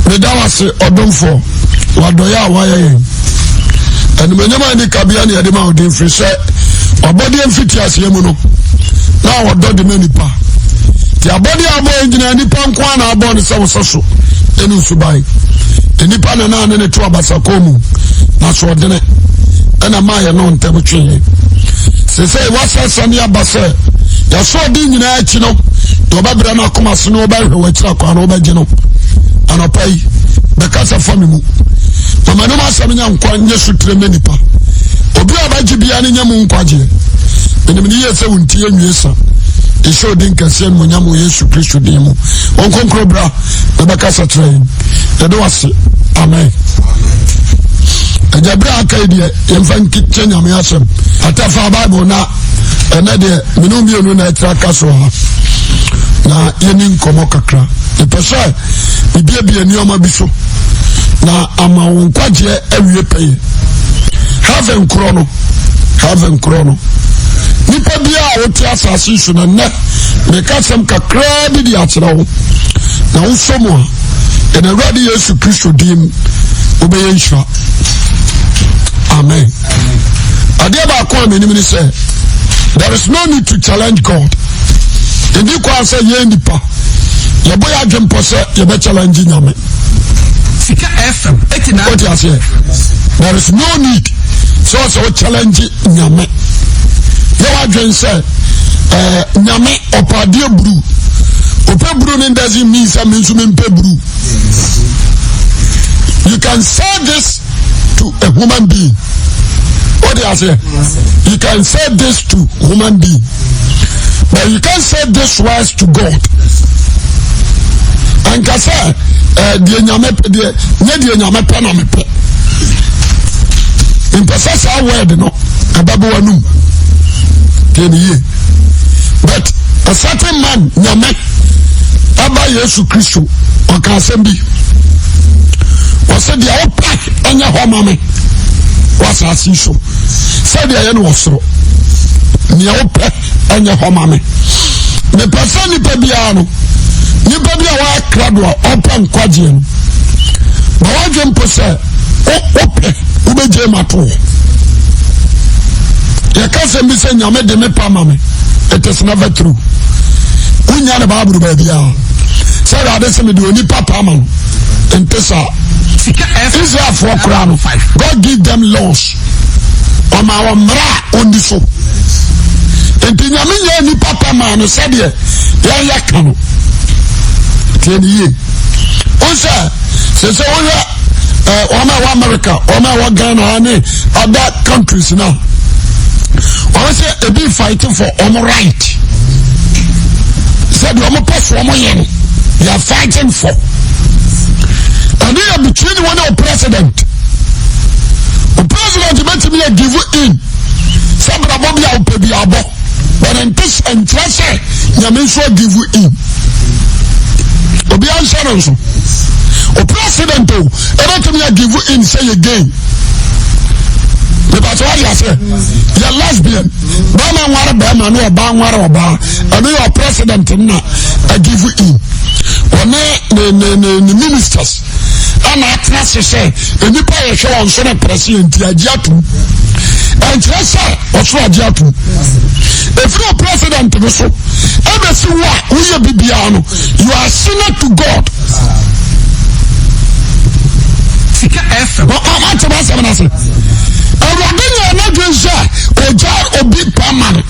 Meda wo ase ɔdomfoɔ wɔ adɔeɛ a woayɛ yɛn. Animuonyam a ɛne kabea ne yɛde ma wo din firi sɛ wabɔdeɛ mfiti aseɛ mu no na wɔdɔ de ma nipa. Nti abɔdeɛ a abɔ yɛn nyinaa nipa nko ara na abɔ ne sɛ wo sɛ so ɛne nsuban. Nipa na naa ne ne to abasakɔn mu na so ɔdene ɛna maa yɛn no ntɛm tweeɛ. Sɛ wasɛsɛ ne aba sɛ yɛasoɔden nyinaa akyi no deɛ ɔbɛbrɛ no akoma so na ɔbɛhwɛ w'akyiri akwan na ɔbɛgye no anɔpa yi bɛkasa fa me mu na m'anom asɛm nyɛ nkwa nyɛ sutire mɛ nipa obi a ɔbɛgye biara no nyɛ mu nkwagyeɛ menim ne yie sɛ wo nti yɛnwie sa ɛhyɛ odi nkɛseɛ no monyam wɔ Yesu Kristo din mu wɔn kronkron bra na bɛkasa kyerɛ yɛn yɛde wase amen agya berɛ a aka yi deɛ yɛmfa nkyɛ nyame asɛm atafa bible na ɛnɛ deɛ mene mmienu na ɛtra ka so ha na yɛni nkɔmmɔ kakra mepɛ sɛ mebiabia nneɛma bi so na ama wo nkwagyeɛ awie pɛyɛ heaven korɔ no heaven korɔ no nipa biara a wote asase so na nnɛ meka sɛm kakraa bi de akyerɛ wo na wosɔ mu a ɛna awurade yesu kristo din wobɛyɛ nhyira amen adeɛ baako a menim ne sɛ there is no need to challenge God ɛdi kwan sɛ yɛn nipa yɛbɔ yɛ adwempɔ sɛ yɛbɛ challenge nyame sika fm wote aseɛ there is no need sɛ ɔsɛ wo challenge nyame yɛ wadwen sɛ eh, nyame ɔpɛ adeɛ buru ɔpɛ buru no doesn't mean sɛ me nso mempɛ buru you can say this to a human being what do you say you can say this to human being but you can say this words to God anka sɛ eh, deɛ nyame pɛ deɛ nyɛ deɛ nyame pɛ na mepɛ mpɛ sɛ saa word no ɛbɛbɔ w'anum deɛ ne yie but a certain man nyame ɛba yesu kristo ɔka asɛm bi wɔsɛ deɛ wopɛ ɛnyɛ hɔ ma me wɔ asase so sɛdeɛ ɛyɛ no wɔ soro nea wopɛ ɛnyɛ hɔ ma me mepɛ sɛ nipa biara no nipa bi a wɔayɛ krado a ɔpɛ nkwagyeɛ no ma wadwe mpo sɛ wopɛ wobɛgye ma to hɔ yɛka sɛm bi sɛ nyame de me pa ma me it is never true wonya ne bible baabiaa sɛ awurade sɛ mede onipa pa ma no nte saa israelfoɔ koraa no god give them laws ɔma wɔn mmara a ɔnni so nti nyame nyɛ nipa pa maa no sɛdeɛ yɛyɛ ka no tiɛ ne yie wo sɛ sɛ sɛ wohwɛ wɔn a ɛwɔ America wɔn a ɛwɔ Ghana ne other countries na wɔn sɛ ebi fight for wɔn right sɛdeɛ wɔn pɛ so wɔn yɛ no they are fighting for ɛne yɛ between wɔn ne president o president bɛtumi yɛ give in sɛ brabɔ bi a wopɛ bi abɔ but nte sɛ nkyerɛ sɛ nyame nso give in obi anhyɛ no nso o president o ɛbɛtumi yɛ give in sɛ yɛ gay nípa sɛ wadi ase yɛ lesbian bɛrima nware bɛrima ne ɔbaa nware ɔbaa ɛno yɛ president na give in ɔne ne ne ne ne ministers ɛna atena ase sɛ nnipa yɛhwɛ wɔn so no pɛrɛse yɛn nti agye atum ɛnkyerɛ sɛ ɔsoro agye atum ɛfiri o president no so ɛbɛsi wo a woyɛ bibiara no you are sinner to God Sika FM. Ɔte bá sɛm n'ase. Awurade nyɛ n'adwene sɛ ɔgya obi pa ma no.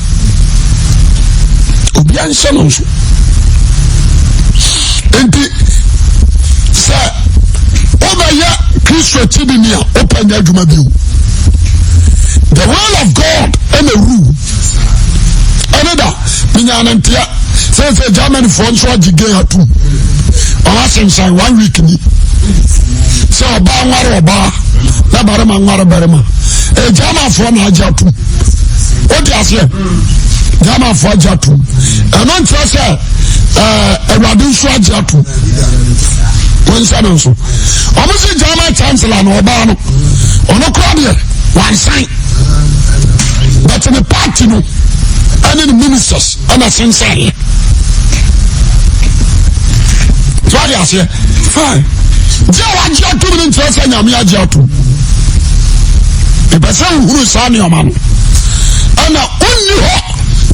Obi anhyɛ no nso. Nti sɛ wobɛyɛ Kristo akyidini a wopɛ nyɛ adwuma bio. The will of God ɛna rule. Ɛne da menya ne nteɛ sɛ sɛ Germanyfoɔ nso agye gay atom. Wɔn asensan one week ni sɛ ɔbaa nware ɔbaa na barima nware barima. Ɛyɛ Germanfoɔ na agye atom. Wote aseɛ? Germanfoɔ agye atom. Ɛno nkyerɛ sɛ awurade nso agye atom. Wɔn nsa no nso. Wɔn sɛ German chancellor na ɔbaa no. Ɔno koraa deɛ wansan. But ne party no ɛne ne ministers ɛna sensan yɛ. So ade aseɛ fine. Gye a wagye atom no nkyerɛ sɛ Nyame agye atom. Ɛpɛ sɛ wohunu saa nneɛma no. Ɛna wonni hɔ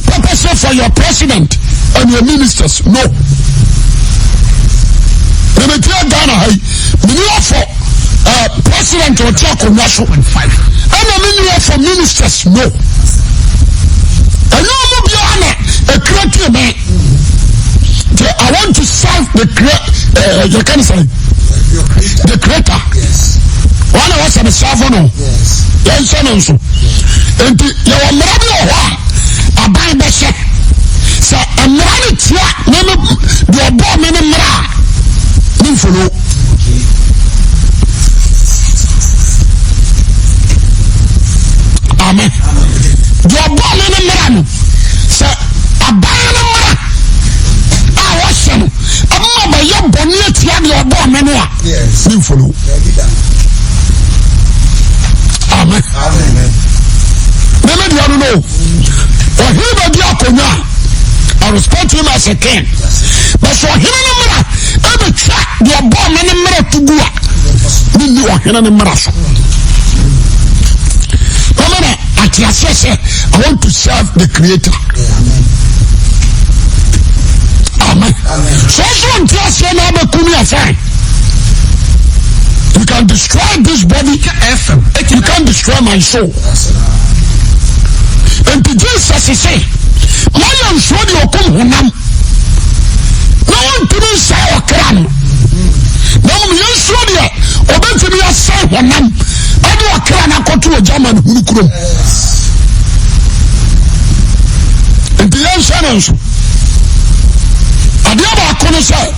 purposely for your president and your ministers. No. Memetia Ghana ha yi, meni hɔ for uh, president ɔte akonnwa so. Ɛna meni hɔ for ministers. No. Ɛnyɛ ɔmo biara na ɛkura tie me. Nti I want to serve the creator. Uh, you can say the creator. Wɔn a wɔsɛ me serve no. Yɛn nhyɛ no nso. Nti yɛwɔ mmara bi wɔ hɔ a aban bɛhyɛ. Sɛ mmara no tia me ne deɛ ɔbɔɔ me ne mmara a me mfolo. Amen. Deɛ ɔbɔɔ me ne mmara no sɛ aban no mmara a wɔhyɛ no ɛma bɛyɛ bɔne atia deɛ ɔbɔɔ me no a me mfolo. Amen. Meme deɛ no no ɔhene bɛdi akonnwa a I respect him as a king. But so ɔhene no mmara ɛbɛtwa deɛ ɔbɔɔ me no mmara to gu a menni ɔhene no mmara so. Mama na ate aseɛ sɛ I want to serve the creator. Amen. So nso nte aseɛ na abɛku ne afan. You can destroy this body. You can destroy my soul. Nti Jesus sɛ, mayɛ nsuo deɛ ɔkum honam na wɔntumi nsɛe ɔkra no. Na mmom yɛnsuo deɛ ɔbɛtumi asɛe honam ɛde ɔkra no akɔto ogya ma no hunu kurom. Nti yɛnhyɛ no nso. Adeɛ baako no sɛ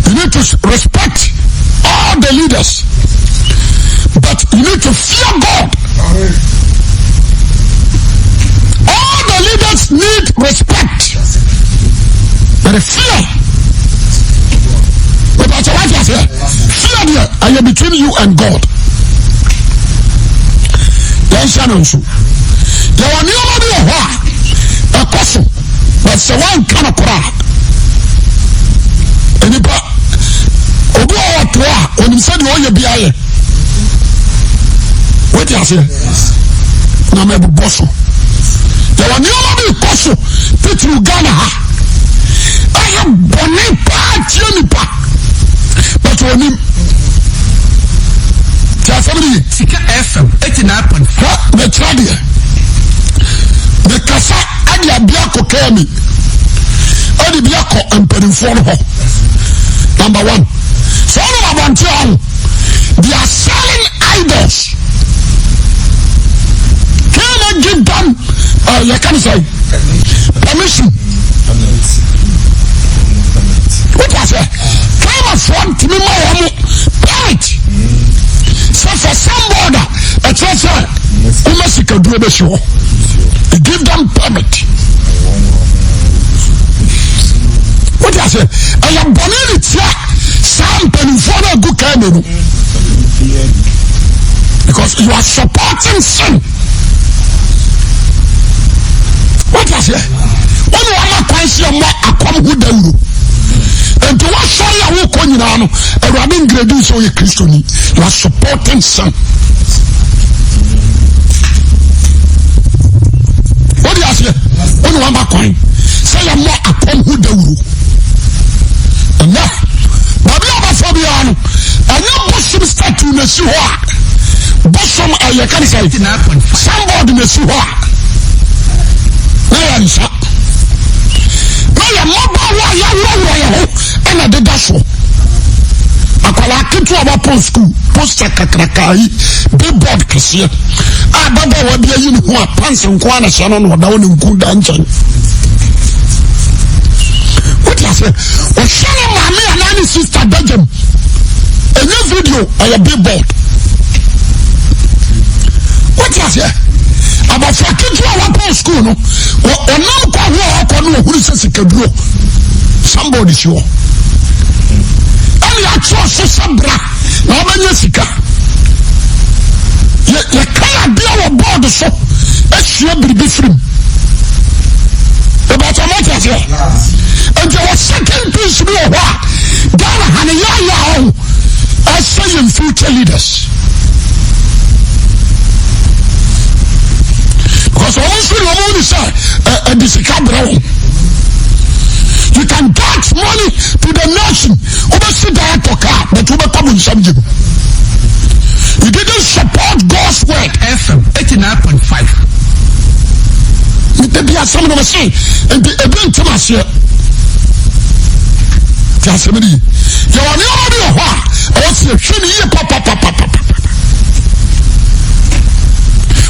you need to respect all the leaders but you need to fear God. All the leaders need respect but fear. But I what you say? Fear deɛ ɛyɛ between you and God. Yɛnhyɛ no nso. Yɛwɔ nneɛma bi wɔ hɔ a ɛkɔ so but sɛ wɔnka no koraa nipa obi a ɔtoɔ a onim sɛ deɛ ɔyɛ bi ayɛ wote aseɛ na mɛbobɔ so yɛwɔ nneɛma bi kɔ so titiriw Ghana ha ɛyɛ bɔne paa tie nipa but onim ti asɛm no ye. Sika FM 89.5. Mɛkyerɛ deɛ mekasa ɛde adeɛ akɔ kaa mi ɛde bi akɔ mpanimfoɔ no hɔ number one sɛ ɔno abɔnten ɔho they are selling idols can I give them uh, yɛ ka ne sɛ permission wote aseɛ kamafoɔ ntumi ma wɔn mo permit sɛ for some border ɛkyerɛ sɛ woma sikaduro bɛsi hɔ give them permit wote aseɛ ɛyɛ bɔne ne tia saa mpanimfoɔ no agu kaa mu because you are supporting sin wote aseɛ wɔn na wɔma kwan si ɛmɔ akɔm ho dawuro nti wɔsɔre a wokɔ nyinaa no awurade ngredi sɛ woyɛ kristoni you are supporting sin wode aseɛ wɔn na wɔma kwan sɛ yɛmmɔ akɔm ho dawuro ɛnɛ baabi a wɔbɛfa biara no ɛnyɛ bosom statue na esi hɔ a bosom ɛyɛ kan sɛ signboard na esi hɔ a na yɛ nsa na yɛ mmabaawa a yɛaworɔworɔ yɛn ho ɛna deda so akwadaa ketewa wapɔn sukuu poster kakraka yi billboard kɛseɛ a ababaawa bi ayi ne ho a pants nko ara na hyɛ no na ɔda hɔ ne nku da nkyɛn wote ase ɔhwɛ ne maame anaa ne sista dagyam ɛnyɛ video ɛyɛ billboard wote aseɛ abɔfra ketewa a wapɔn sukuu no ɔnam kɔ ho a ɔkɔ no ɔhunu sɛ sikaduro somebody si hɔ ɛne atwerɛ so sɛ bra na ɔbɛnya sika yɛka adeɛ wɔ bɔɔdo so asua biribi firim ɛbɛtɛ mɔte aseɛ nti wɔ second piece bi wɔ hɔ a Ghana ha ne yɛayɛ ɔho. future leaders. Because wɔn nso de wɔn ni sɛ ɛde sika brɛ wɔn. You can get money to the nation. Wobɛsi dan atɔ kaa, but wobɛkɔ bu nsɛm gyem. You didn't support God's word. FM 89.5. Nipa bi asɛm na wɔse nti ebi ntem aseɛ. Ti asɛm ni yɛwɔ nneɛma bi wɔ hɔ a ɛwɔ sɛ yɛhwɛ no yie papapapapa.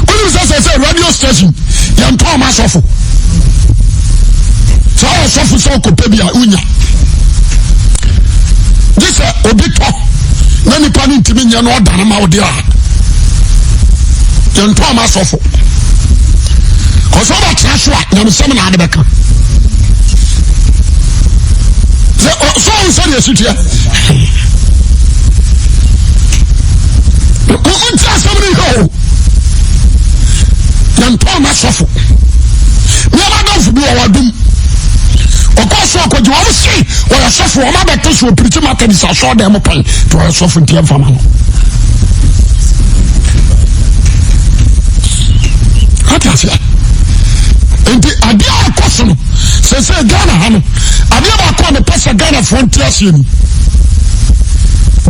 Wonim sɛ sɛ sɛ radio station yɛntɔn ma asɔfo. Sɛ ɔyɛ sɔfo sɛ ɔkɔpɛ bi a wonya. Gye sɛ obi tɔ na nipa no ntumi nyɛ na ɔdane ma wo deɛ a yɛntɔn ma asɔfo. Kɔsɛ ɔbɛtena so a nyamesɛm na ade bɛka. Sɛ ɔhu sɛdeɛ ɛsi teɛ. Wonti asɛm no yɛ o. Yɛntɔn ma sɔfo. Nneɛma adamfo bi wɔ wadom. Ɔkɔ so akɔgye wɔn se wɔyɛ sɔfo wɔn abɛto so opirikyi Methodist asɔɔ dɛm pɛn nti wɔyɛ sɔfo nti ɛmfa ma no. Ate aseɛ. Nti adeɛ a ɛkɔ so no sɛ sɛ Ghana ha no adeɛ baako a mepɛ sɛ Ghanafoɔ nte aseɛ ni.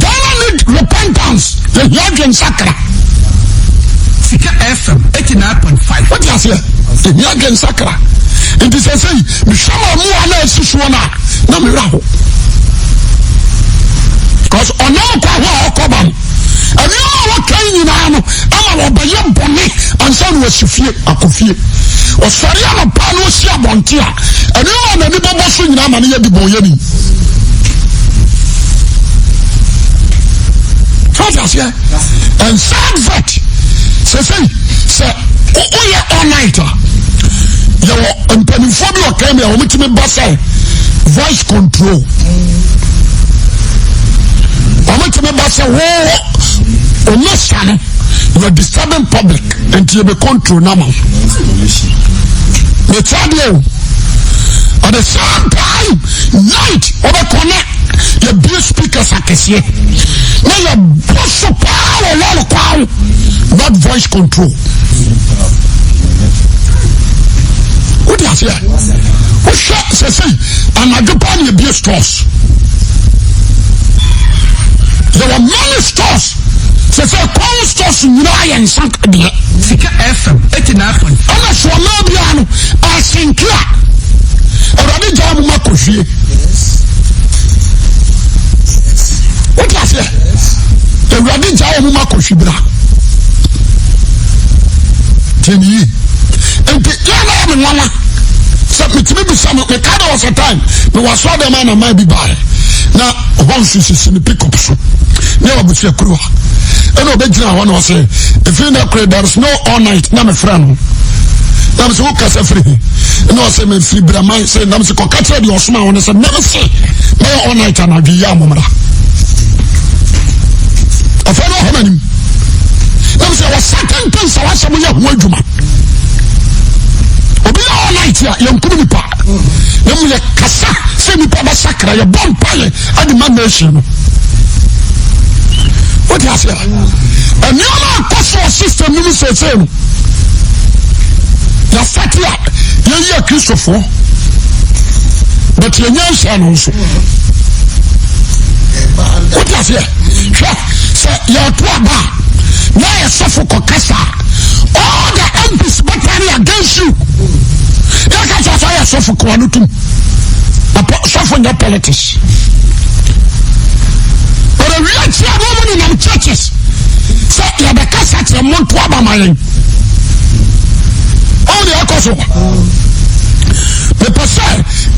Ghana need repentance. Yɛhia adwensakra. Sika FM 89.5. Wote aseɛ? Yɛhia adwensakra. Nti sɛ sɛ mehwɛ ma mmoa na asi soɔ no a na mewerɛ ho. Because ɔnam kɔ ho a ɔkɔba no nneɛma a wɔka nyinaa no ama wɔbɛyɛ bɔne ansa na wɔasi fie akɔ fie. Ɔsɔre anɔpa na ɔsi abɔnten a nneɛma a n'ani bɛbɔ so nyinaa ma no yɛ de bɔnyɛni. Fati aseɛ nsa advert sɛsɛyi sɛ woyɛ all night a yɛwɔ mpanimfoɔ bi ɔkan bi a wɔtumi ba sɛ voice control wɔtumi ba sɛ wɔwɔ ɔmo sa no you are disturbing public nti yɛ bɛ control nama mekyɛ deɛ o at the same time night wɔbɛkɔ na yɛbie speakers akɛseɛ na yɛbɔ so paa wɔ lɔre kwan not voice control wode aseɛ wohwɛ sɛsɛi anadwo paa ne yɛbie stores yɛwɔ many stores sɛsɛ kwan stores nyinaa yɛ nsa deɛ Sika FM 89. Ɛna soɔmaa biara no asenke a awurade gyaa mo ma kɔhwie wote aseɛ awurade gyaa wɔn ma kɔhwi bra tiɛ ne yie nti yɛn na yɛ me nwanwa sɛ metumi bisa no meka there was a time mewɔ asɔ dɛm a na maa bi baeɛ na hɔ nso sisi ne pick up so ne wabusua kuruwa ɛna ɔbɛgyina hɔ na ɔsɛ ɛfiri na kore there is no all night na mefrɛ no na mesɛ wokasa firi he na ɔsɛ mefiri braman sɛ nam sɛ kɔka kyerɛ deɛ ɔsoma wo no sɛ mɛme se mɛyɛ all night anadwo yi a mommra afei na ɔhɔ m'anim na mesɛ wɔ certain things a wasɛ moyɛ ho adwuma obi yɛ all night a yɛnkum nipa na mu yɛ kasa sɛ nipa bɛsakra yɛbɔ mpaeɛ ade ma nation no wote aseɛ nneɛma akɔ so wɔ system no mu seesei no yɛasate a yɛyi akristofoɔ but yɛnya nhyɛ no nso wote aseɛ hwɛ sɛ yɛto aba a na yɛ sɔfo kɔkasa all the MPs bɛtane against you yɛka kyerɛ sɛ yɛ sɔfo koa no tom sɔfo nyɛ politics but awia kyerɛ no ɔmo nenam churches sɛ yɛbɛkasa kyerɛ mo nto aba ma yɛn ɔmo deɛ ɛkɔ so mepɛ sɛ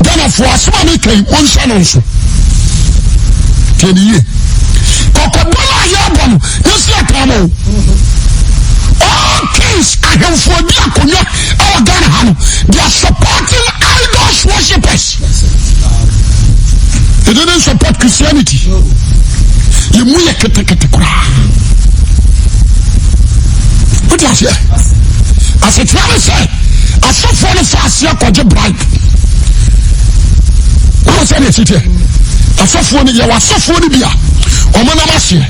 Ghanafoɔ asɛm a meka yi monhyɛ no nso tie ne yie kɔkɔbɔ no a yɛbɔ no yɛsi atam o all kings ahemfo adi akonnwa ɛwɔ Ghana ha no they are supporting idols worshippers they didn't support Christianity yɛ mu yɛ ketekete koraa wote aseɛ asetra ne sɛ asɔfoɔ no fa aseɛ kɔgye bribe wɔn sɛ ne ɛsiteɛ asɔfoɔ no yɛwɔ asɔfoɔ no bi a wɔn nam aseɛ.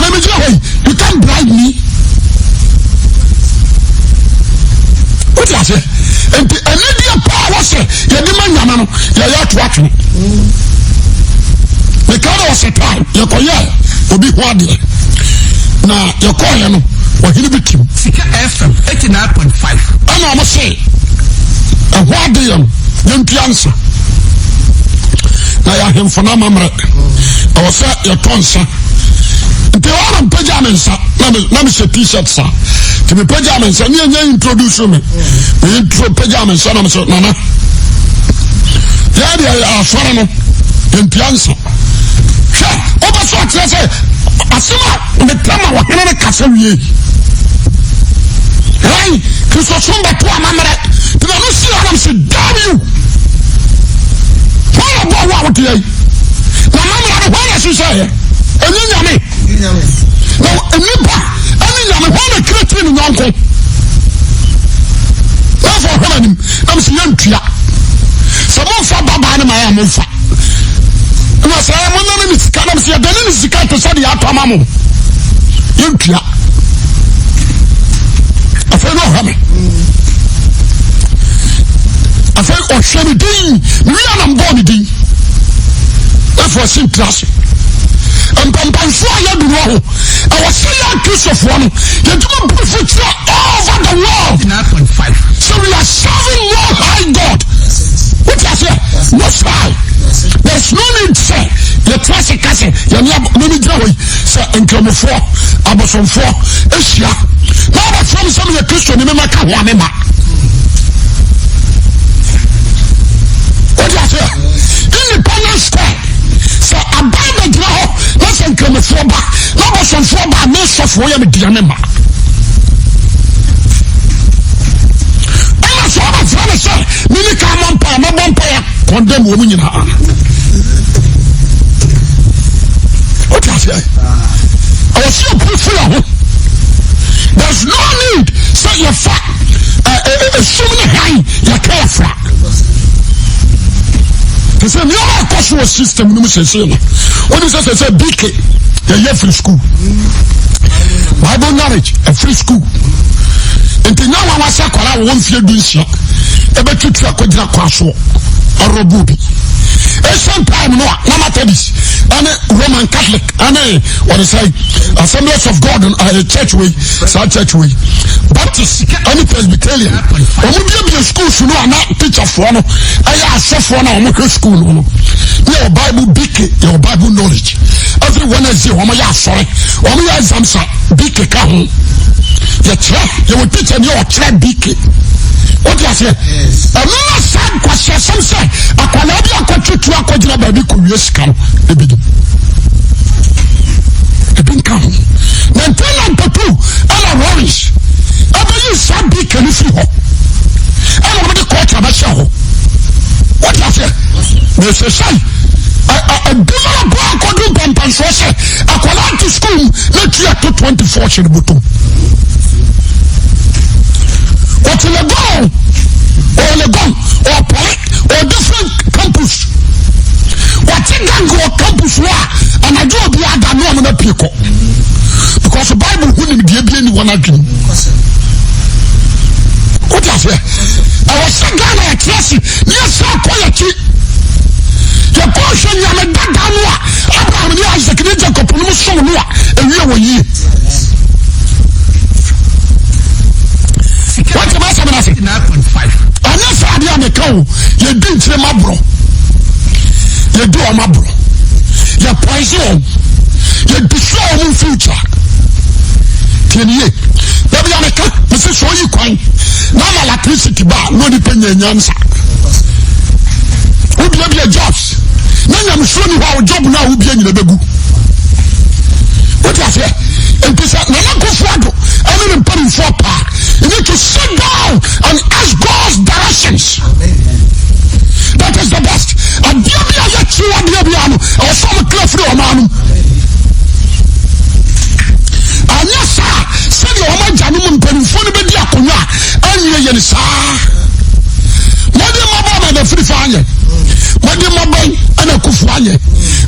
Na me gyina hɔ yi, you can't bribe me. Wote aseɛ? Nti anidie paa wɔ sɛ yɛde ma nyame no, yɛyɛ ato atwene. Meka dɛ ɔsɛ time, yɛkɔyɛ obi ho adeɛ. Na yɛkɔɔyɛ no, ɔhene bi tim. Sika FM 89.5. Ɛna ɔmo se, ɛho adeɛ no, yɛntua nsa. Na yɛ ahemfo no amammerɛ. Ɛwɔ sɛ yɛtɔ nsa. Nti ɛhɔ na mpagya me nsa na mehyɛ t-shirt saa. Nti mepagya me nsa ne ɛnyɛ introduce me. Me intro pagya me nsa na mesɛ nana. Yɛ deɛ yɛ asɔre no yɛntua nsa. Hwɛ wobɛ so akyerɛ sɛ asɛm a metɛ ma ɔhene no kasa wie. Hɛn Kristosom bɛto amammerɛ. Nti na no si anam sɛ damn you. Hɔn na bɔ wo a wote yi. Na mammerɛ no hɔn na hyehyɛ yɛ. Ɛnyɛ nyame. Na nnipa ɛne nyame hɔn na kiretiri ne nyɔnko. N'afɔ ɔhwɛ n'anim na mesɛ yɛntua. Sɛ momfa babaa no ma yɛ a momfa. Na sɛ monane ne sika na mesɛ yɛdane ne sika te sɛ deɛ atɔ ama mo. Yɛntua. Afei na ɔhwɛ me. Afei ɔhwɛ me din. Mewia na mbɔɔ ne din. Afei ɔse ntra ase. Mpampansoɔ a yɛduru hɔ ɛwɔ sɛ yɛ Kristofoɔ no yɛdwuma brifo kyerɛ all over the world. 9.5. So we are serving more high God. What you say? Most high. There's no need sɛ yɛtra ase ka sɛ yɛne mene gyina hɔ yi sɛ nkramofoɔ abosomfoɔ ahyia na wɔbɛfrɛ me sɛ meyɛ Kristoni memɛka ho a mema. What you say? Independence Square sɛ aban bɛgyina hɔ na sɛ nkramofoɔ ba na abosomfoɔ ba a me sɔfoɔ yɛ me dea me ma. Ɛna sɛ ɔbɛfrɛ me sɛ mene ka mmɔ mpaeɛ mɛbɔ mpaeɛ kɔndɛm wɔ mu nyinaa. Wote aseɛ? Ɛwɔ sɛ yɛpurifo yɛ ho. There's no need sɛ yɛfa esum ne hann yɛka yɛfra. Te sɛ nneɛma ɛkɔ so wɔ system no mu sɛsɛ no. Wonim sɛ sɛ sɛ BK yɛyɛ firi school. Bible knowledge ɛfiri school. Nti nya nwanwa sɛ akwadaa a wɔwɔ mfeɛ 16 ɛbɛtutu akɔgyina kwan soɔ ɔrɔbo bi. Ancient time no a na Methodist ɛne Roman Catholic ɛne wɔde sɛ Assemblies of God uh, church wei saa church wei Baptist ɛne Presbyterian wɔn biabia schools no a na teacherfoɔ no ɛyɛ asɔfoɔ no a wɔn hwɛ school no no ne yɛ wɔ Bible BK yɛ wɔ Bible knowledge every Wednesday wɔn yɛ asɔre wɔn yɛ exams a BK ka ho yɛkyerɛ yɛwɔ teacher ni ɔkyerɛ BK o ti aseɛ ɛno na saa nkwasiasɛm sɛ akwadaa bi akɔtutu akɔgyina baabi kɔwie sika no ebi di ebi nka ho 1992 ɛna Lawrence ɛbɛyi saa BK no firi hɔ ɛna wɔn de culture bɛhyɛ hɔ o ti aseɛ na ɛsɛ sɛ ɛduma bɔ akɔdu mpampansoɔ sɛ akwadaa te sukuu mu na tua to 24 hyɛ ne bɔtɔm ɔte Legon ɔwɔ Legon ɔwɔ Poly ɔwɔ different campus wɔte gang wɔ campus hɔ a anadwo obi ada ne ɔmo na pie kɔ because Bible ho nimdeɛ bi ani wɔn adwene wote aseɛ ɛwɔ sɛ Ghana yɛtena ase ne yɛsɛ akɔ yɛkyi yɛkɔ hwɛ nyame dada no a Abraham ne Isaac ne Jacob no mu som no a ɛwie wɔ yie. Wọ́n ma asɛm n'ase. Ɛnyɛ sɛ adeɛ a meka o, yɛdi nkyerɛ ma borɔ. Yɛdi wɔn aborɔ. Yɛ poison wɔn. Yɛ destroy wɔn future. Tiɛ ni yie. Dabi a meka, mese sɛ ɔyi kwan na ama electricity ba a, na onipa nya nyansa. Wobiabia jobs. Na nyamesuro ni hɔ a, job no a wobia nyina bɛgu. Wote aseɛ? Nti sɛ Nana Akufo Addo ɛne ne mpanimfoɔ paa, you need to sit down and ask God's directions. That is the best. Adeɛ bi a yɛkyi adeɛ bi ano, ɛwɔ sɛ ɔmo kura firi ɔmo ano. Anyɛ saa sɛdeɛ ɔmo agya no mu mpanimfoɔ no bɛdi akonnwa a ɛnyɛ yɛn saa. Mɔde mmabɔ ama na firi fa anyɛ. Mɔde mmabɔ ɛna kufu anyɛ.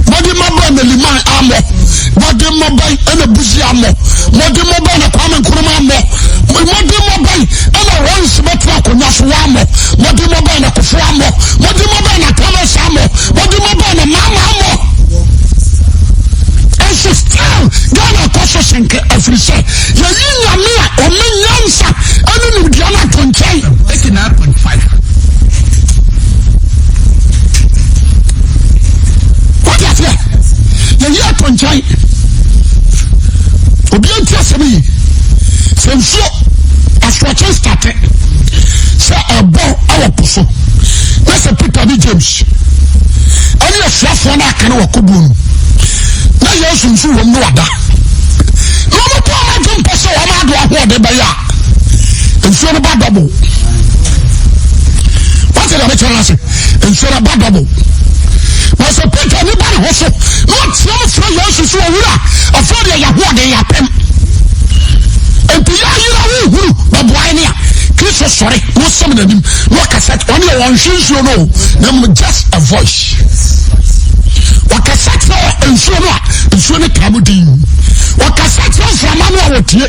Mɔde mmabɔ na liman amɔ. Mmɔdemmɔ bɛn ɛna Buzi ammɔ? Mmɔdemmɔ bɛn na Kwame Nkrumah ammɔ? Mmɔdemmɔ bɛn ɛna Rawlings bɛtena akonnwa so wammɔ? Mmɔdemmɔ bɛn na Kufuor ammɔ? Mmɔdemmɔ bɛn na Thomas ammɔ? Mmɔdemmɔ bɛn na Mahama ammɔ? Ɛnso still Ghana kɔ so senke ɛfiri sɛ yɛyi nyame a ɔme nyansa ɛne nimdeɛ no ato nkyɛn. 89.5. Wọ́n ti aseɛ yɛyi ato nkyɛn obi nti asɛm yi sɛ nsuo asoɔkye state sɛ ɛbɔ ɛwɔ po so na sɛ Peter ne James ɛne asuafoɔ no aka no wɔ kodoɔ no na Yesu nso wɔm no wada na wɔn bɔ wɔn adwene pɔ sɛ wɔn ado ahoɔden bɛyɛ a nsuo no ba dɔbo wɔn ti deɛ bɛkyerɛ no ase nsuo no ba dɔbo na sɛ Peter ne ba ne ho so na ɔteɛ mu frɛ Yesu so owura afei deɛ yɛhoɔden yɛapem nti yɛayera wo hunu bɛboae ne a Kristo sɔre na ɔsɛm n'anim na ɔkasa ɔne yɛ wɔnhwe nsuo no na mmom just a voice ɔkasa kyerɛ nsuo no a nsuo no taa mu din ɔkasa kyerɛ mframa no a wɔtie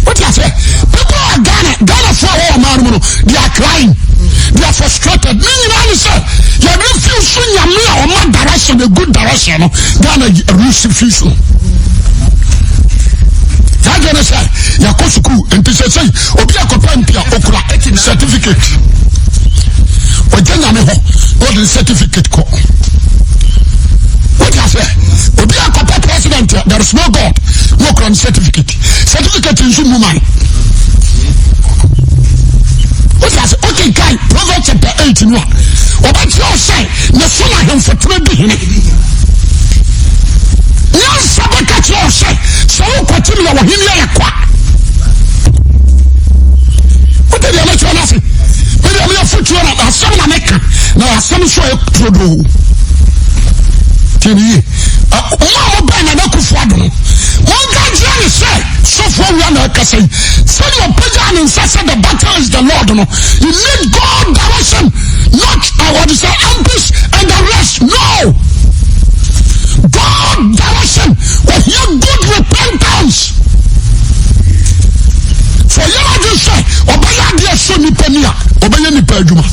wote aseɛ people are Ghana Ghanafoɔ a wɔwɔ ɔman no mu no they are crying they are frustrated ne nyinaa ne sɛ yɛ refuse nyame a ɔma direction a good direction no Ghana refuse no saa deɛ ne sɛ yɛkɔ sukuu nti sɛ sɛi obi akɔpɛ mpi a okura certificate ɔgye nyame hɔ na ɔde certificate kɔ wote aseɛ obi akɔpɛ president there is no God na okura ne certificate certificate nso mu man wote ase wokenkan Proverbs chapter 8 no a ɔbɛkyerɛ wo sɛ ne so na ahemfo tena di hene nyansa bɛka kyerɛ wo sɛ sɛ wokɔte me a wɔhene ayɛ kwa wote deɛ mɛkyerɛ no ase medeɛ meyɛ fotuo na asɛm na meka na asɛm nso ɛyɛ turodoo tiɛ ne yie mo a mobɛn Nana Akufo Addo no monka nkyerɛ ne sɛ sɔfo awia na ɛkasa yi sɛdeɛ ɔpagyaa ne nsa sɛ the battle is the Lord no you need God direction not uh, what you say MPs and the rest no God direction ohia good repentance for yɛn adwene sɛ ɔbɛyɛ adeɛ sɛ nipa ni a ɔbɛyɛ nipa adwuma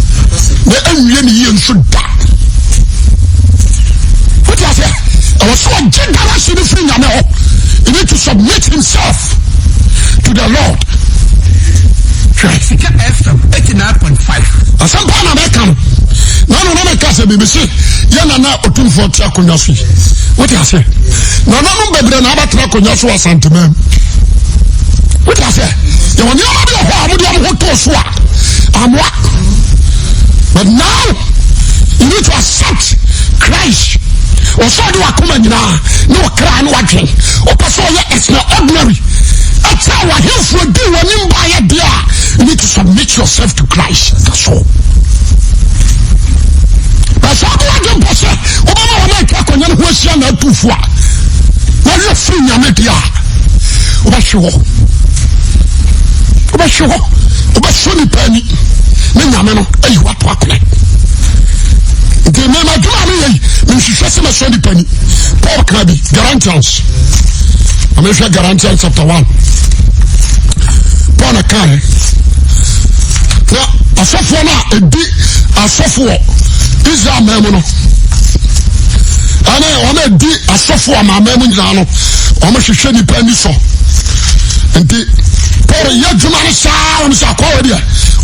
na ɛnwie ne yie nso da wote aseɛ ɛwɔ sɛ ɔgye direction no firi nyame hɔ he need to submit himself to the lord hwɛ Sika FM 89.5. asɛm paa na mɛka no na no na mɛka sɛ biribi se yɛ nana ɔtumfoɔ te akonnwa so yi wote aseɛ nananom bebree na abatena akonnwa so wɔ asanteman mu wote aseɛ yɛwɔ nneɛma bi wɔ hɔ a wɔde wɔn ho too so a amoa but now you need to accept Christ ɔsɛ ɔde wakoma nyinaa ne ɔkra ne wadwen ɔpɛ sɛ ɔyɛ extraordinary ɛkyɛ wahemfo di w'anim baayɛ deɛ a you need to submit yourself to Christ that's all bɛsɛ ɔde wadwen mpɔ sɛ wobɛma wɔn a atwa akonnwa no ho ahyia na atu fo a wɔyɛ firi nyame deɛ a wobɛhwe hɔ wobɛhwe hɔ wobɛsɔ nipa ani ne nyame no ayi wato akone nti mema adwuma a meyɛ yi menhwehwɛ sɛ mɛsɔ nipa ani Paul ka bi Galatians amehwɛ Galatians chapter 1 Paul na kae na asɔfoɔ no a ɛdi asɔfoɔ Israel man mu no ɛne wɔn a ɛdi asɔfoɔ amanaman mu nyinaa no wɔn hwehwɛ nipa ani sɔ nti Paul yɛ adwuma no saa wɔn sɛ akɔwɔ deɛ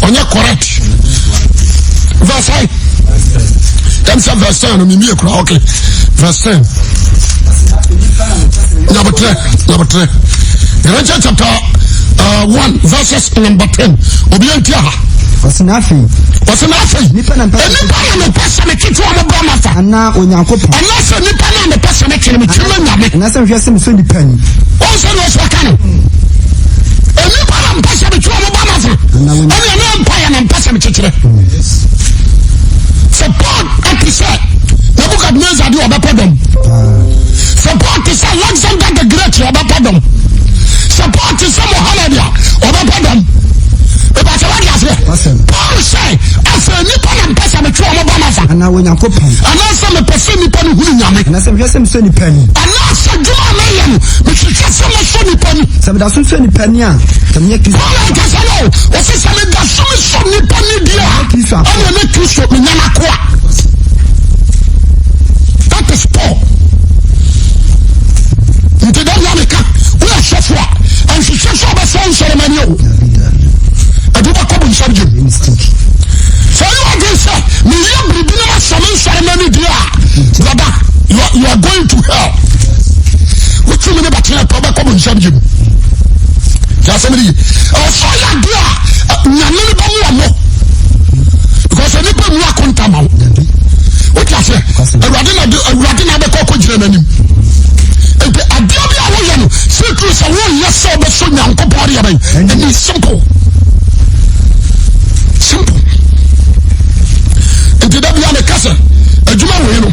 ɔnyɛ correct verse ayi ɛm sɛ verse 10 no mimie kura okay verse 10 nyabotrɛ nyabotrɛ Galatians chapter 1 verses number 10 obi anti aha Ɔse na afei. Ɔse na afei. Nipa na mpɛ sɛ. Nipa na mepɛ sɛ metwetwe wɔn bra mafa. Anaa Onyankopɔn. Ɛnyɛ sɛ nipa na mepɛ sɛ metwe no metwe ma Nyame. Ɛnyɛ sɛ mehwɛ sɛ mesɔ nipa ni. Wɔn sɛ deɛ ɔsɛ ɔka no. Nipa na mpɛ sɛ metwe wɔn bra mafa. Ɛne ɛne mpa yɛ na mpɛ sɛ mekyekyerɛ. Sɛ Paul ɛte sɛ Nebuchadnezzar deɛ ɔbɛpɛ dɔm. Sɛ Paul te sɛ Alexander the Great ɔbɛpɛ dɔm. Sɛ Paul te sɛ Mohammed a ɔbɛpɛ dɔm. Ìbàtɛ wà di aseɛ. Paul sɛ afei nipa na mpɛ sɛ metwe wɔn ba ma fa. Anaa Onyankopɔn. Anaasɛ mepɛ sɛ nipa no hunu nya. Nyame. Anaasɛ mehwɛ sɛ mesɔ nipa ani. Anaasɛ adwuma a meyɛ no, mehwehwɛ sɛ mesɔ nipa ani. Sɛ meda so sɔ nipa ani a, sɛ menyɛ Kristo. Paul ankasa no, ɔse sɛ meda so mesɔ nipa ani deɛ a, ɛne ne Kristo menya n'akoa. That is Paul. Nti da bia meka, woyɛ sɔfo a, ɛnhwehwɛ sɛ ɔbɛsɔ nsɔrɔma ni o. Ɛde wobɛkɔ bonsam gyem. Sɛ ɔyɛ wadwen sɛ meyɛ biribi na masɔ me nsɔrɔma ni deɛ a, brother, you are, you are going to hell. Wotumi ne bɛtena pɛ wobɛkɔ bonsam gyem. Yɛasɛm no ye. Ɛwɔ sɛ ɔyɛ adeɛ a nyame no bɛmu ɔmo. Because nipa mu akonta ma wo. Wote aseɛ? Awurade na de awurade na abɛkɔ akɔ gyina n'anim. Nti adeɛ bi a woyɛ no sɛ turu sɛ woyɛ sɛ wobɛsɔ Nyankopɔn deɛ bɛn. Ɛni simple. Simple. Nti da bia meka sɛ adwuma wei no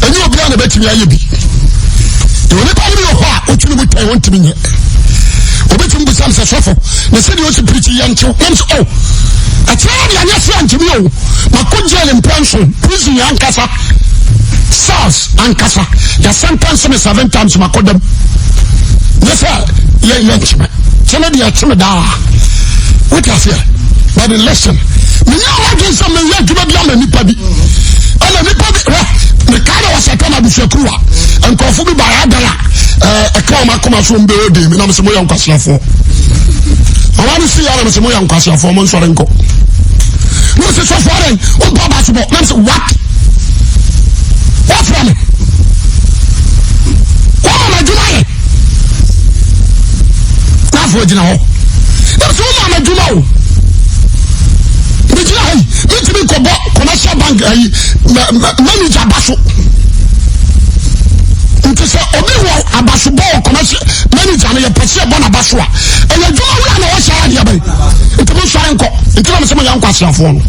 ɛnyɛ obiara na bɛtumi ayɛ bi. Onipa no bi wɔ hɔ a wotumi mu tɛn wɔntumi nyɛ. Obɛtumi bisa m sɛ sɔfo na sɛdeɛ ɔsi pirikyi yɛ nkyew nam sɛ oh ɛkyerɛ no deɛ anyɛ sɛ antumi o makɔ jail mpɛ nso prison yɛ ankasa SARS ankasa yɛ sentence me seven times makɔ dam nyɛ sɛ yɛ yɛ nkyeme kyene deɛ ɛkyeme daa wote aseɛ but listen menyɛ ɔmadwen sɛ meyɛ adwuma bi ama nipa bi ɛna nipa bi hwɛ mekaa na wɔsɛ tɛm abusuakuru a nkurɔfo bi baayɛ adan a ɛka wɔn akoma so wɔn bɛyɛ den mi nam sɛ moyɛ nkwaseafoɔ ɔma no si yɛ nam sɛ moyɛ nkwaseafoɔ mo nsɔre nkɔ na ɔsɛ sɔfoɔ dɛn wompɛ aba so bɔ nam sɛ what wɔfrɛ me wɔma ma adwuma yɛ na afɔ gyina hɔ nam sɛ woma ma adwuma o megyina ha yi mentumi nkɔbɔ commercial bank ayi manager ba so nti sɛ obi wɔ abasobɔ wɔ commercial manager no yɛpɛ sɛ yɛbɔ n'aba so a ɛyɛ adwuma wura na wɔhyɛ adeɛ bɛn nti mo nsɔre nkɔ nti na mo sɛ mo yɛ nkwaseafoɔ no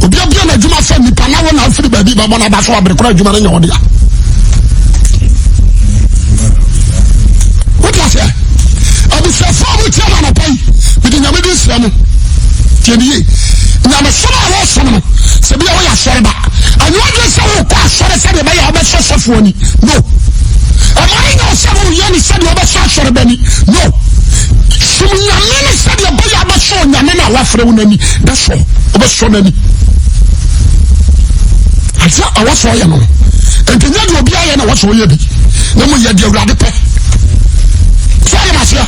obi abia n'adwuma fɛ nipa na wɔn na afiri baabi bɛbɔ n'aba so abere kora adwuma no nyɛ ɔdea wote aseɛ abusuafoɔ a motia ma anɔpa yi mede nyame de nsira mu tiɛ ne yie nyamesom a wɔsom no sɛ bia woyɛ asɔre ba ɛnyɛ ɔdwe sɛ wokɔ asɔre sɛdeɛ ɛbɛyɛ a wobɛsɔ sɔfoɔ ani no ɛma ne nyɛ sɛ woyɛ ne sɛdeɛ wobɛsɔ asɔre ba ani no som nyame no sɛdeɛ ɛbɛyɛ a wobɛsɔ onyame no a wafrɛ wo no ani bɛsɔ wobɛsɔ no ani ade a ɛwɔ sɛ ɔyɛ no nti nyɛ deɛ obi ayɛ na ɛwɔ sɛ ɔyɛ bi na mo yɛ deɛ awurade pɛ sɛ ɔyɛ maseɛ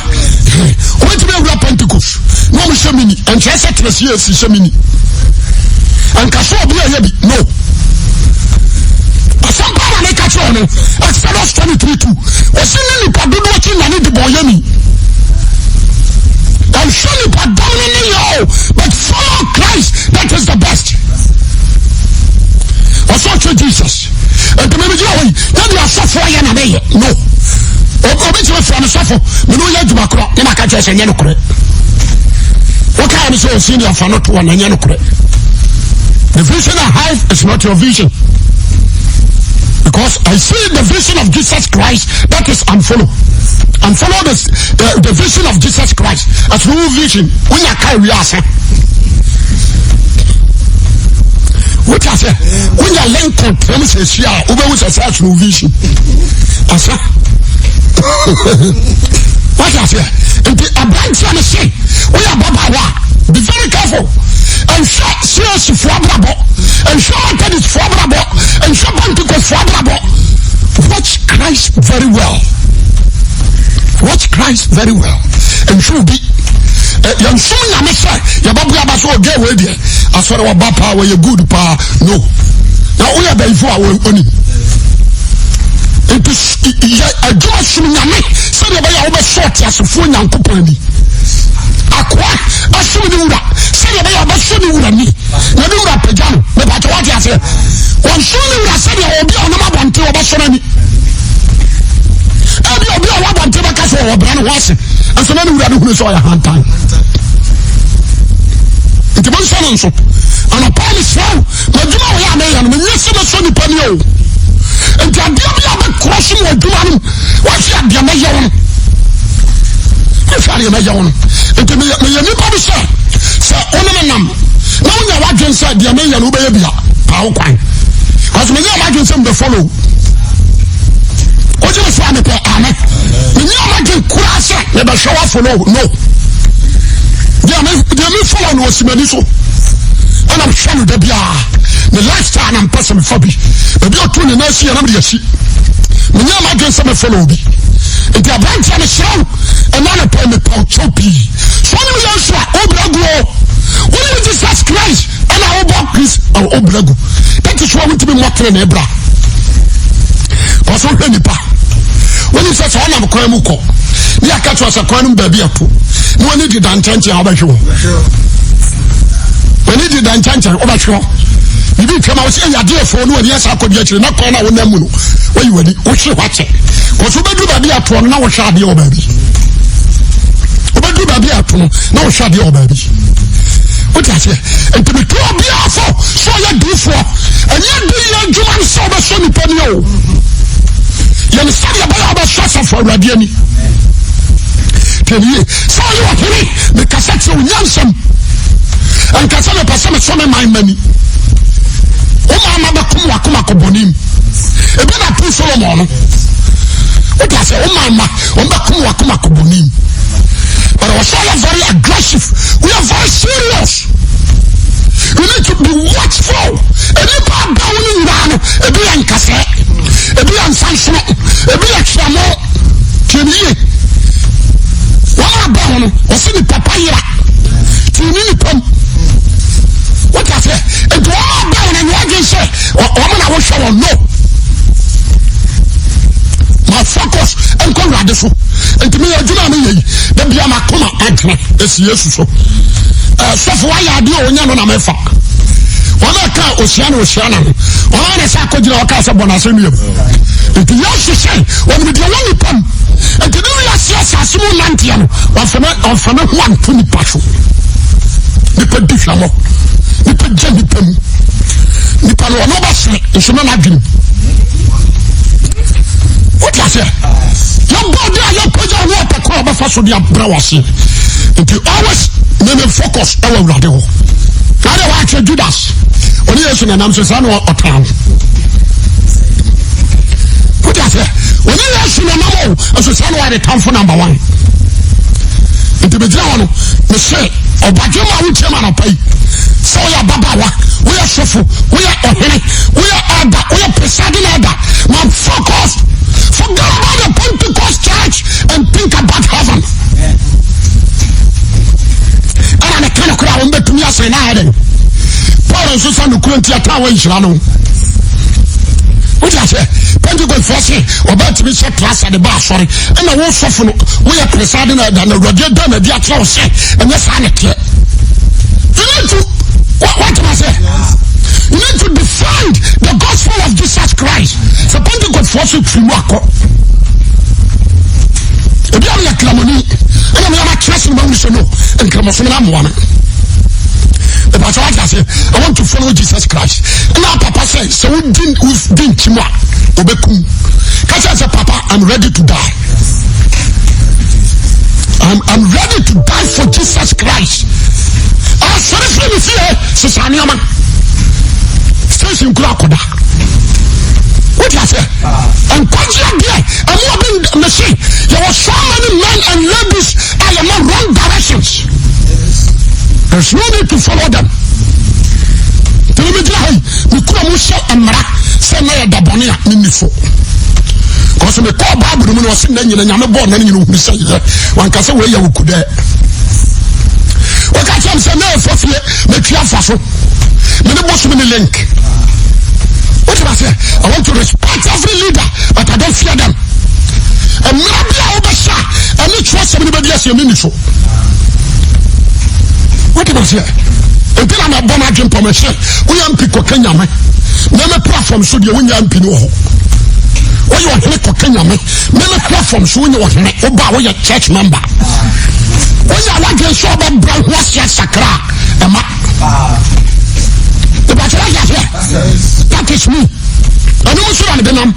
wobɛtumi awura pentecost na ɔmo hyɛ mini nkyerɛ sɛ tena cac hyɛ mini nka sɛ obi ayɛ bi no asɛm paa na meka kyerɛ ɔno Exodus 23 2 ɔsi ne nipa dodoɔ akyi na ne de bɔn yɛ ni ɛnhwɛ nipa dɔm no ne yɛ o but follow Christ that is the best ɔsɛ ɔkyɛ Jesus nti mɛmi gyina hɔ yi yɛ de asɔfoɔ yɛ na mɛyɛ no obi kyerɛ fura mi sɔfo mɛ n'o yɛ adwuma korɔ ne ma ka kyerɛ sɛ nyɛ no korɛ wokaa mi sɛ osi ni afa no to wɔ na nyɛ no korɛ the vision I have is not your vision because I see the vision of Jesus Christ that is I'm follow I'm follow the, the, the vision of Jesus Christ as no vision wonya ka wiase wote aseɛ wonya lincoln tram sɛ ahyia a wobɛhu sɛ sɛ asono vision asa wote aseɛ nti aberanteɛ no se woyɛ ababaawa a be very careful nhwɛ cac foɔ abrabɔ nhwɛ methodist foɔ abrabɔ nhwɛ pentecost foɔ abrabɔ watch Christ very well watch Christ very well nhwɛ obi yɛnsom nyame sɛ yɛbɛboa ba so ɔgɛ wei deɛ asɔre wɔba paa wɔyɛ good paa no na woyɛ bɛyifo a ɔnim nti yɛ adwuma som nyame sɛdeɛ ɛbɛyɛ a wobɛsɔ ɔteasefoɔ nyankopɔn ani akoa asom ne wura sɛdeɛ ɛbɛyɛ a wobɛsɔ ne wura ni na ne wura pagya no mepatɛ woate aseɛ wɔnsom ne wura sɛdeɛ obi a ɔnam abɔnten wɔbɛsɔ no ani ebi obi a ɔwɔ abɔnten bɛka sɛ ɔwɔ brɛ ne ho ase nso na ne wura no hunu sɛ ɔyɛ hantan nti monsɔ no nso anɔpa mesrɛ wo m'adwuma wɔ yɛ a meyɛ no menyɛ sɛ mɛsɔ nipa ni o nti adeɛ bi a bɛkorɔ so mu adwuma no wahwɛ adeɛ mɛyɛ wo no wahwɛ adeɛ mɛyɛ wo no nti meyɛ nipa bi sɛ sɛ wo ne me nam na wonya w'adwen sɛ deɛ meyɛ no wobɛyɛ bia paa wo kwan. Cause me nyɛ m'adwene sɛ mebɛ follow. Wogye me so a mepɛ ame. Me nyɛ m'adwene koraa sɛ mebɛhwɛ wa follow no. Deɛ me deɛ me follow no osi m'ani so. Ɛna mehwɛ no da biara. Ne lifestyle na mpɛ sɛ mefa bi. Baabi a ɔto ne nan si yɛ na mede asi. Me nyɛ m'adwene sɛ me follow bi. Nti aberanteɛ mesrɛ wo ɛna anɔpa yi mepɛ wo kyɛw pii. So wonim Yesu a wobrɛ gu o. Wonim Jesus Christ ɛna wobɔ Christ wobrɛ gu. That is why wontumi mmɔ tene ne bra. Kɔso hwɛ nipa. Wonim sɛ sɛ ɔnam kwan mu kɔ ne yɛaka kyerɛ sɛ kwan no mu baabi ɛto na wani deda nkyɛnkyɛn a wobɛhwe hɔ. Wani deda nkyɛnkyɛn wobɛhwe hɔ. Biribi twam a wosɛ ɛyɛ adeɛ fo ne wani asa akɔdi akyire na kwan no a wonam mu no wayi wani wohwe hɔ akyɛ. Kɔso wobɛduru baabi atoɔ no na wohwɛ adeɛ wɔ baabi. Wobɛduru baabi ato no na wohwɛ adeɛ wɔ baabi. Wote aseɛ? Nti metu obiara fo sɛ ɔyɛ diifoɔ. Ɛnyɛ de yɛ adwuma no sɛ wobɛsɔ nipa ni o. Yɛne sɛdeɛ ɛbɛyɛ wobɛsɔ asafo awurade ani. Tiɛnie sɛ ɔyɛ ɔhene mekasa kyerɛ wo nyansam. Ɛnka sɛ mepɛ sɛ mesɔ me man mani. Wo maa ma bɛkom wakoma kɔ bɔne mu. Ebi na to Solomon no. Wote aseɛ wo maa ma wɔn bɛkom wakoma kɔ bɔne mu. But ɔsɛ ɔyɛ very aggressive. We are very serious. You need to be watchful. Nnipa aba wo no nyinaa no, ebi yɛ nkasɛɛ, ebi yɛ nsansono, ebi yɛ hwɛmo. Tie ne yie. Wɔn aba ho no, wɔsi nipa pa yera. Tie ne nipa mu. Wote aseɛ? Nti wɔn aba ho no, nyɛ adwene sɛ wɔn na wohwɛ wɔn no. Ma focus nkɔ Awurade so. Nti meyɛ adwuma a meyɛ yi, da bia makoma adwene esi Yesu so. Sɔfo wayɛ adeɛ a ɔnya no na mefa. Wɔn a ɛka ohyia na ohyia na no. Wɔn a na sɛ akɔgyina ɔka sɛ bɔ n'asɛm yam. Nti Yesu sɛ wɔn deɛ wɔn nipa mu. Nti ne wiase asase mu nanteɛ no, wɔmfa ne wɔmfa ne ho anto nipa so. Nipa di hwamɔ. Nipa gya nipa mu. Nipa no ɔno bɛsere nso na n'adwene mu. Wote aseɛ? Yɛbɔ de a yɛpagya wo ɔpɛ kwan a ɔbɛfa so de abrɛ wo ase. Nti always meme focus ɛwɔ Awurade hɔ. Na deɛ wɔakyerɛ Judas ɔne Yesu nanam so saa na ɔtaa no. Wote aseɛ? Ɔne Yesu nanam o nso saa na ɔyɛ ne tamfo number one. Nti megyina hɔ no mese ɔbadwe ma wotie ma anɔpa yi sɛ woyɛ ababaawa woyɛ sɔfo woyɛ ɔhene woyɛ elder woyɛ presiding elder ma focus forget about the Pentecost church and think about heaven ɛna ne ka no koraa wɔn bɛtumi asɛn na ayɛ dɛn Paul nso sɛ nokura nti ata a wɔnhyira no wode aseɛ Pentecost foɔ se ɔbɛtumi hyɛ trasa de ba asɔre ɛna wo sɔfo no woyɛ presiding elder na awurade da na adi akyerɛ wo sɛ ɛnyɛ saa ne teɛ. You need to what am I say? You need to defend the gospel of Jesus Christ. Sɛ Pentecost foɔ so firi mu akɔ. Ebi a meyɛ kramoni ɛna meyɛ ma kyerɛ sɛ ma wuli sɛ no nkramosom no amoa me. Ìbàtí wájú ase I want to follow Jesus Christ. Ɛna papa sɛ sɛ wodi wodi nkyim a obekum. Kakyɛ sɛ papa I'm ready to die. I'm, I'm ready to die for Jesus Christ. Asɔre firi mi fie sisa nneɛma. Station kura akɔda. What you say? Nkwagye adeɛ ɛmu ɔbi mese yɛwɔ so many men and ladies a yɛma wrong directions. There's no need to follow them. Tẹ̀lé mi gyina ha yi, mi kura mu hyɛ mmara sɛ na yɛ da bɔne a mi ni so. Kɔsɛ mi kɔɔ Bible mu na ɔsi nna nyina nyame bɔɔ nna nyina ohun sɛ yɛ wankasa wei yɛ oku dɛ. Wɔka kyerɛ mi sɛ na ɛfɔ fie metwi afa so. Me ne bosom ne link. What do I say? I want to respect every leader, but I don't fear them. Mmara bi a wobɛhyɛ a ɛne kyerɛsɛm no bɛdi aseɛ menni so. Wote aseɛ? Nti na mabɔ no adwe mpɔmɛ sɛ woyɛ mpi kɔka nyame meme platform so deɛ wonya mpi no wɔ hɔ. Woyɛ ɔhene kɔka nyame meme platform so wonyɛ ɔhene woba a woyɛ church member. Woyɛ wadwen sɛ ɔbɛbrɛ ho aseɛ sakra a ɛma. Ìbàtí wáyé aseɛ. That is me. Ɛno mu so na mede nam.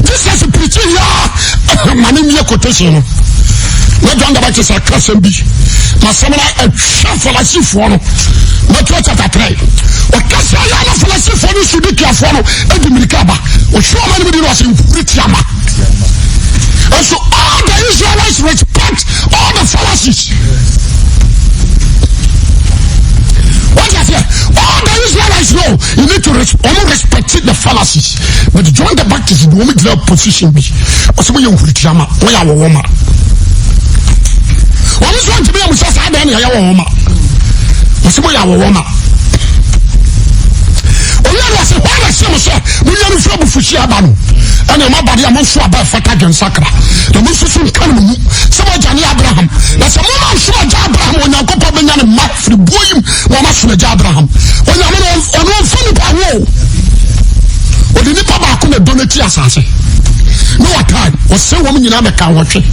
Jesus pirikyi ya ma ne nwie quotation no. Na John the Baptist aka asɛm bi na asɛm no atwa Farisifoɔ no. Matthew chapter 3. Ɔkasa yɛ na Farisifoɔ no Sadukiafoɔ no adi mmirika ba. Ɔhwɛ ɔma no mu di no ɔsɛ nkuri tiama. And so all the Israelites respect all the Pharisees. What you say? All the Israelites know you need to res respect the Pharisees. But John the Baptist, the woman position bi. Ɔsɛ mo yɛ nhuritiama, mo yɛ awɔwɔ ma. Wɔn nso ntumi yɛ mo sɛ saa dan na yɛyɛ wɔwɔ ma. Ɔsɛ mo yɛ awɔwɔ ma. Owia no ɔsɛ hɔ na ɛsɛ mo sɛ mo nyɛ no firi abufuhyi aba no. Ɛna mo abade a mo nso aba ɛfata dwensakra. Na mo nso so nka no mo mu sɛ mo agya ne Abraham. Na sɛ mo ma nso agya Abraham Onyankopɔn bɛnya ne mma firi buo yim na ɔma so agya Abraham. Onyame no ɔno ɔmfa nipa ho o. Ɔde nipa baako na dɔ n'akyi asase. Noah time ɔsɛ wɔn nyinaa mɛka wɔtwe.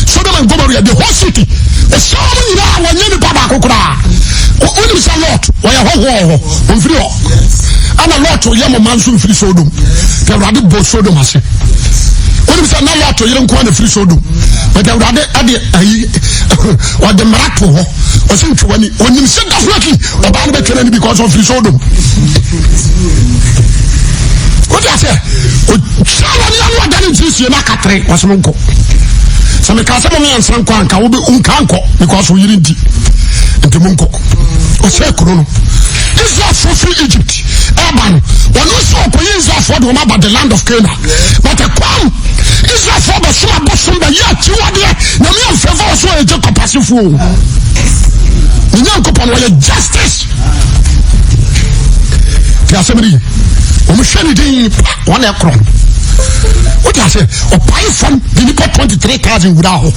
Sodom and Gomorrah the whole city ɔsɛ wɔn nyinaa wɔnyɛ nipa baako koraa. Wonim sɛ Lot wɔyɛ hɔhoɔ hɔ ɔmfiri hɔ. Ɛna Lot yɛ mo ma nso mfiri Sodom. Nti Awurade bɔ Sodom ase. Wonim sɛ na Lot yere nko na firi Sodom. But Awurade ɛde ayi ɔde mmara to hɔ. Ɔsɛ ntwe w'ani. Onim sɛ definitely ɔbaa no bɛtwe n'ani because ɔfiri Sodom. Wote aseɛ? Ɔtwa w'ani ano ɔda ne nkyiri sie no akatere ɔsɛ mo nkɔ. Sɛ meka sɛ mo mmiɛnsa nkɔ anka wobe nka nkɔ because wo yere nti. Nti mo nkɔ. Ɔsɛ kuro no. Israelfoɔ firi Egypt ɛba no ɔno nso ɔkɔyi Israelfoɔ de wɔn aba the land of Canaan. But ɛkɔm Israelfoɔ bɛsom abosom bɛyɛ akyiwadeɛ Nyame amfɛfa wɔ so ɔyɛ Jacob asefoɔ o. Ne Nyankopɔn ɔyɛ justice. Ti asɛm no yi. Wɔn hwɛ ne din pa wɔn na ɛkorɔ no. Wote aseɛ ɔpae fam de nipa 23,000 wura hɔ.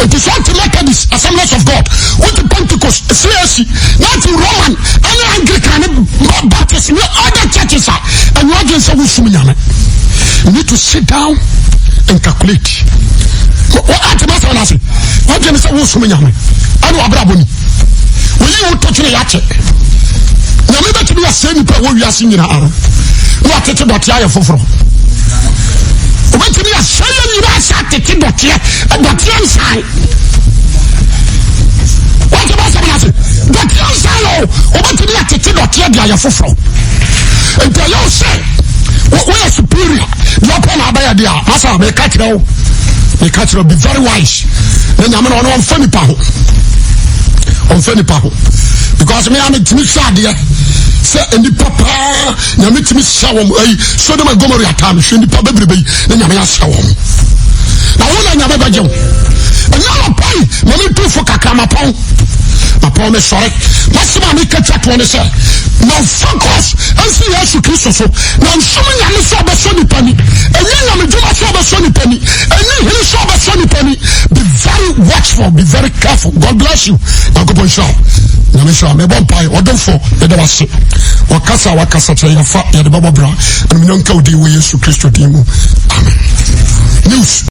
Nti sɛ ɔte Methodist Assemblies of God wote Pentecost CAC na ɔte Roman ɛne Anglican ne Baptist ne other churches a ɛnyɛ ɔdwen sɛ wosum Nyame. You need to sit down and calculate. Ate ma sɛ ɔno ase wadwene sɛ wosom Nyame ɛne wabrabɔ ni. Oyi wo to twene yɛakyɛ. Nyame bɛtumi asɛe nipa wɔ wiase nyinaa na watete dɔteɛ ayɛ foforɔ. Obɛtumi asɛe yɛ nyinaa sɛ atete dɔteɛ dɔteɛ nsan. Wate ma sɛ ɔno ase dɔteɛ nsan o obɛtumi atete dɔteɛ de ayɛ foforɔ. Nti ɛyɛ wo sɛ woyɛ superior deɛ ɔpɛ na abɛyɛ deɛ a masa meka kyerɛ wo meka kyerɛ wo be very wise na nyame no ɔno ɔmfa nipa ho ɔmfa nipa ho because me a metumi hwɛ adeɛ sɛ nipa paa nyame tumi hyɛ wɔn ayi Sodom and Gomorrah taa mehwɛ nipa bebrebe yi na nyame ahyɛ wɔn na wo na nyame bɛgye wo ɛnyɛ anɔpa yi na metu fo kakra mapɔn mapɔn mesɔre masɛm a meka twa toɔ ne sɛ na focus ɛnsi Yesu Kristo so na nsom nyame sɛ ɔbɛsɔ nipa ni ɛnyɛ nyame dwuma sɛ ɔbɛsɔ nipa ni ɛnyɛ hene sɛ ɔbɛsɔ nipa ni be very watchful be very careful God bless you nyankopɔn nhyira wo nyame nhyira mebɔ mpae ɔdomfo yɛda wase wakasa wakasa kyerɛ yɛfa yɛde bɛbɔ bra ɛnum nyɛ nka wo din wɔ Yesu Kristo din mu amen news.